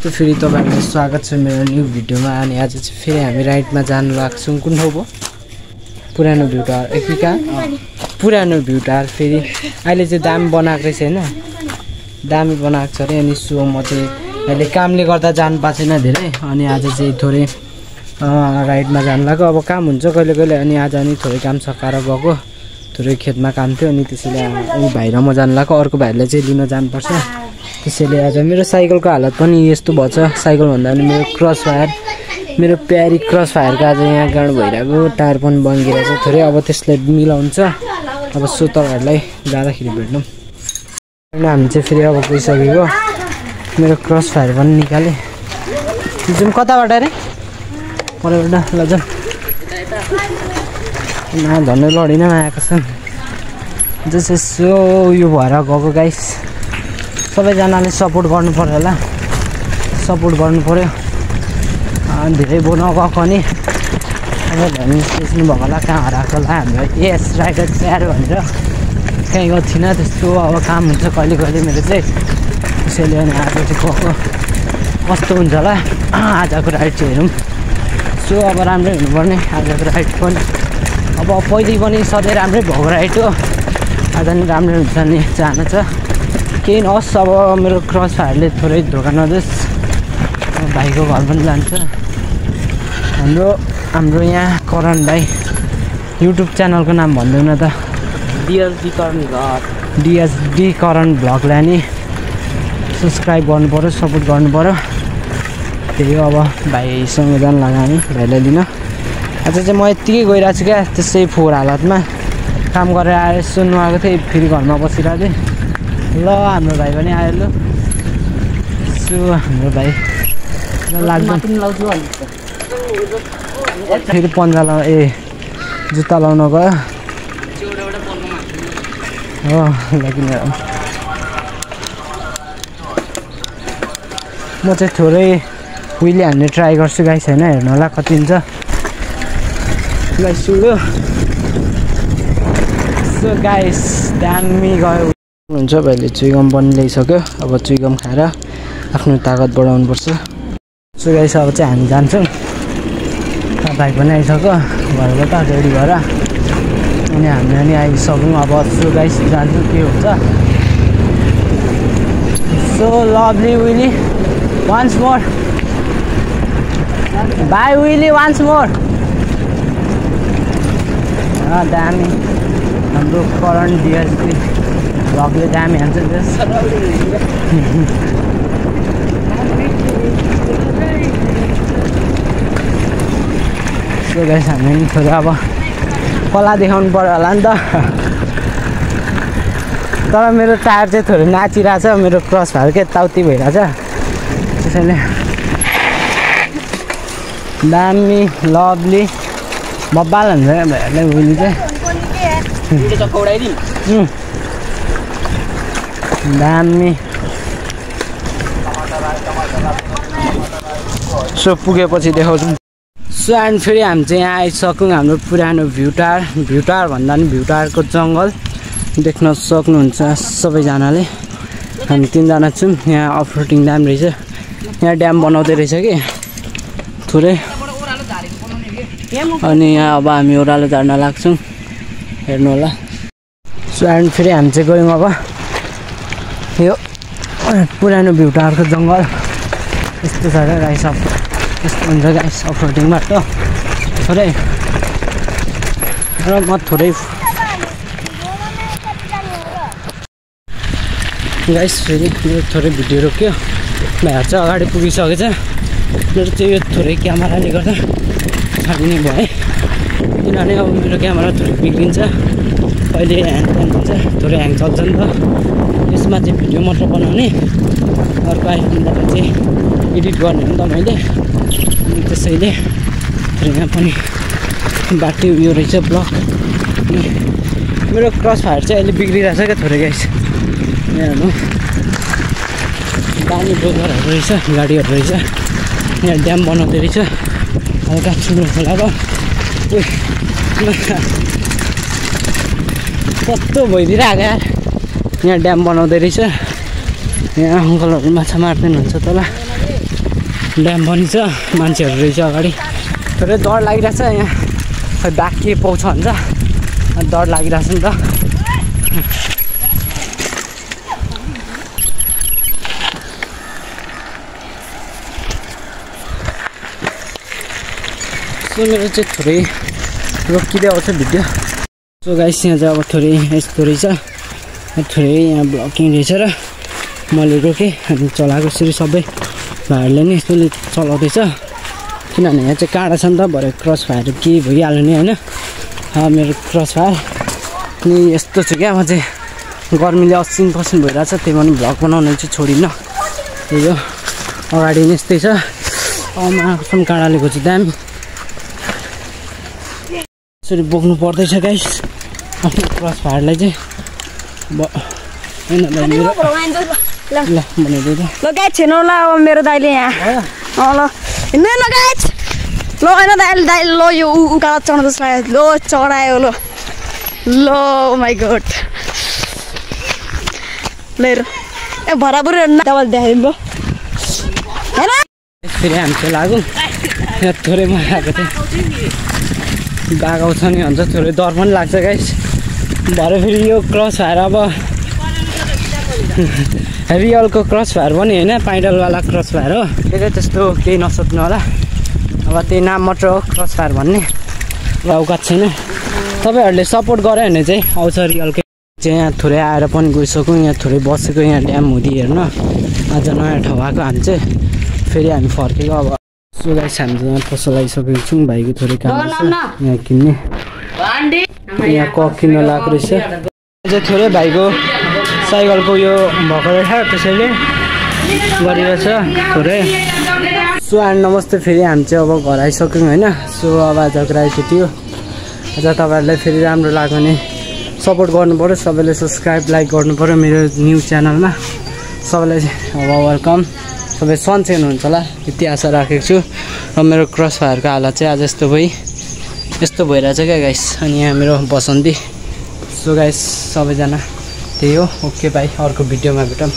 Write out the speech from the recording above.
तो फेरि तपाईहरुलाई स्वागत छ मेरो न्यू भिडियोमा। अनि आज चाहिँ फेरि हामी राइडमा जान लाग्छौं। कुन ठाउँ हो? पुरानो भ्यू टावर। एकिका पुरानो भ्यू टावर फेरि अहिले चाहिँ दामी बनाएको रहेछ हैन, दामी बनाएको छ रे। अनि सो म चाहिँ अहिले कामले गर्दा जान पाछैन धेरै, अनि आज चाहिँ थोरै राइडमा जान लाग्यो। अब काम हुन्छ कहिले कहिले, अनि आज अनि थोरै काम सकाएर गएको, थोरै खेतमा काम थियो, अनि त्यसैले उ भाइ र म जान लाग्यो। अर्को भाइलाई चाहिँ लिन जानुपर्छ। त्यसैले आज मेरो साइकलको हालत पनि यस्तो भछ। साइकल भन्दा पनि मेरो क्रस फायर, मेरो प्यारी क्रस फायरको आज यहाँ गाड भइरहेको, टायर पनि बङ्गिरहेको छ थोरै। अब त्यसलाई मिलाउँछ। अब सो तपाईहरुलाई जाँदाखेरि भेट्नु। अनि हामी चाहिँ फेरि अब गइसकेको, मेरो क्रस फायर पनि निकाले। जुन कताबाट रे? परबाट लजन ना धन्ने लडिन आएको छ। जस सो यो भएर गएको गाइस। सबैजनाले सपोर्ट गर्नु पर्यो होला, सपोर्ट गर्नु पर्यो। धेरै बोल्न गएको नि अब भनि सोच्नु भएको होला कहाँ हराएको होला हाम्रो यस राइडर स्याहार भनेर। कहीँ गएको थिइनँ त्यस्तो। अब काम हुन्छ कहिले कहिले मेरो चाहिँ, त्यसैले अनि आज चाहिँ गएको। कस्तो हुन्छ होला आजको राइड चाहिँ हेरौँ। सो अब राम्रै हुनुपर्ने आजको राइड पनि। अब पहिले पनि सधैँ राम्रै भएको राइड हो, आज नि राम्रै हुन्छ नि चाहना छ। केही नहोस्, अब मेरो क्रस फायरले थोरै धोका नदियोस्। भाइको घर पनि जान्छ। हाम्रो यहाँ करण भाइ युट्युब च्यानलको नाम भन्दैन त? डिएसडी करण भ्लग। डिएसडी करण भ्लगलाई नि सब्सक्राइब गर्नु पर्यो, सपोर्ट गर्नु पर्यो। त्यही हो। अब भाइसँग जान लाग्यो हामी भाइलाई लिन। आज चाहिँ म यत्तिकै गइरहेको छु क्या, त्यसै फोहोर हालतमा काम गरेर आएर सुन्नु आएको थिएँ, फेरि घरमा बसिरहेको थिएँ। ल हाम्रो भाइ पनि आयो। ल सो हाम्रो भाइ लाग्छ फेरि पन्जा जुत्ता लाउन गयो हो। लेकिन म चाहिँ थोरै उहिले हान्ने ट्राई गर्छु गाइस होइन, हेर्नु होला कति हुन्छ गाइस। सो गाइस दामी गयो हुन्छ। भाइले चुइगम पनि ल्याइसक्यो। अब चुइगम खाएर आफ्नो तागत बढाउनुपर्छ। सो गाइस अब चाहिँ हामी जान्छौँ। भाइ पनि आइसक्यो घरबाट रेडी भएर, अनि हामी पनि आइसक्यौँ। अब सो गाइस जान्छौँ, के हुन्छ। सो लभली विली वान्स मोर, बाई विली वान्स मोर। दामी हाम्रो करण डिएसडी भ्लगले दामी हान्छ त्यस। सो गाइस हामी पनि थोरै अब कला देखाउनु पर्यो होला नि त। तर मेरो टायर चाहिँ थोरै नाचिरहेछ, मेरो क्रस फायर के ताउती भइरहेछ। त्यसैले दामी लभली बब्बाल हुन्छ क्या भाइहरूलाई उहिले चाहिँ दामी। सो पुगेपछि देखाउँछौँ। सो एन्ड फेरि हामी चाहिँ यहाँ आइसक्यौँ हाम्रो पुरानो भ्यू टावर। भ्यू टावर भन्दा पनि भ्यू टावरको जङ्गल देख्न सक्नुहुन्छ सबैजनाले। हामी तिनजना छौँ। यहाँ अफरोडिङ ड्याम रहेछ, यहाँ ड्याम बनाउँदै रहेछ कि थोरै। अनि यहाँ अब हामी ओह्रालो झार्न लाग्छौँ, हेर्नु होला। सो एन्ड फेरि हामी चाहिँ गयौँ अब यो पुरानो भ्यू टावरको जङ्गल। यस्तो छ क्या गाइस, यस्तो हुन्छ गाइस अफरोडिङ बाटो थोरै। र म थोरै गाइस फेरि मेरो थोरै भिडियो रोक्यो। भाइहरू चाहिँ अगाडि पुगिसकेछ। मेरो चाहिँ यो थोरै क्यामेराले गर्दा छाडिने भए, किनभने अब मेरो क्यामेरा थोरै बिग्रिन्छ, कहिले ह्याङ हुन्छ, थोरै ह्याङ चल्छ नि त। यसमा चाहिँ भिडियो मात्र बनाउने, अर्को आइफोनबाट चाहिँ एडिट गर्ने हो नि त मैले। अनि त्यसैले यहाँ पनि बाटो उयो रहेछ ब्लक। मेरो क्रस फायर चाहिँ अहिले बिग्रिरहेछ क्या थोरै गाइस। यहाँ हेर्नु दामी डोजरहरू रहेछ, गाडीहरू रहेछ। यहाँ ड्याम बनाउँदै रहेछ हल्का ठुलो खोलाको। कस्तो भइदिएर आएको यार। यहाँ ड्याम बनाउँदै रहेछ। यहाँ अङ्कलहरू माछा मार्दै हुनुहुन्छ तल। ड्याम पनि छ मान्छेहरू रहेछ अगाडि थोरै डर लागिरहेछ यहाँ खै ब्याग के पाउँछ भन्छ डर लागिरहेछ नि त सो मेरो चाहिँ थोरै रोकिँदै आउँछ भिडियो सो गाइस यहाँ चाहिँ अब थोरै यस्तो रहेछ थोरै यहाँ ब्लकिङ रहेछ र मैले रोकेँ अनि चलाएको यसरी सबै भाइहरूले नि यस्तोले चलाउँदैछ किनभने यहाँ चाहिँ काँडा छ नि त भरे क्रस फायर के भइहाल्यो नि होइन मेरो क्रस फायर अनि यस्तो छु क्या म चाहिँ गर्मीले 80% भइरहेछ त्यही पनि भ्लग बनाउनु चाहिँ छोडिनँ यो अगाडि नै यस्तै छ आमासम्म काँडाले खोज्छु दामी यसरी बोक्नु पर्दैछ गाइस आफ्नो क्रस फायरलाई चाहिँ होइन ल बनाइदियो त ल गाइस हेर्नु ल अब मेरो दाइले यहाँ ल हिँड्नु ल गाइस ल होइन दाइले ल यो उकालो चढ्नु जस्तो लाग्यो ल चढायो ल ल माई गड ल ए बराबर डबल देखाइदिनु ल हेर फेरि हामी चाहिँ लागौँ यहाँ थोरै म आएको थिएँ बाघ आउँछ नि भन्छ थोरै डर पनि लाग्छ गाइस भरे फेरि यो क्रस फायर अब रियलको क्रस फायर पनि होइन पाइडलवाला क्रस फायर हो त्यसले त्यस्तो केही नसोच्नु होला अब त्यही नाम मात्र हो क्रस फायर भन्ने र औकात छैन तपाईँहरूले सपोर्ट गऱ्यो भने चाहिँ आउँछ रियलकै चाहिँ यहाँ थोरै आएर पनि गइसक्यौँ यहाँ थोरै बसेको यहाँ ड्याम हुँदी हेर्न आज नयाँ ठाउँ आएको हामी चाहिँ फेरि हामी फर्केको अब सो गाइस हामी यहाँ पसल आइसकेको छौँ भाइको थोरै काम छ यहाँ किन्ने यहाँ कक किन्न लगाएको रहेछ चाहिँ थोरै भाइको साइकलको यो भएको रहेछ त्यसैले गरिरहेछ थोरै सो अनि नमस्ते फेरि हामी चाहिँ अब घर आइसक्यौँ होइन सो अब आजको राइड यति हो आज तपाईँहरूलाई फेरि राम्रो लाग्यो भने सपोर्ट गर्नु पऱ्यो सबैले सब्सक्राइब लाइक गर्नु पऱ्यो मेरो न्युज च्यानलमा सबैलाई अब वेलकम सबै सन्चै हुनुहुन्छ होला यति आशा राखेको छु र मेरो क्रस फायरको हालत चाहिँ आज यस्तो भइरहेछ क्या गाइस अनि यहाँ मेरो बसन्ती सो गाइस सबैजना त्यही हो ओके बाई अर्को भिडियोमा भेटौँ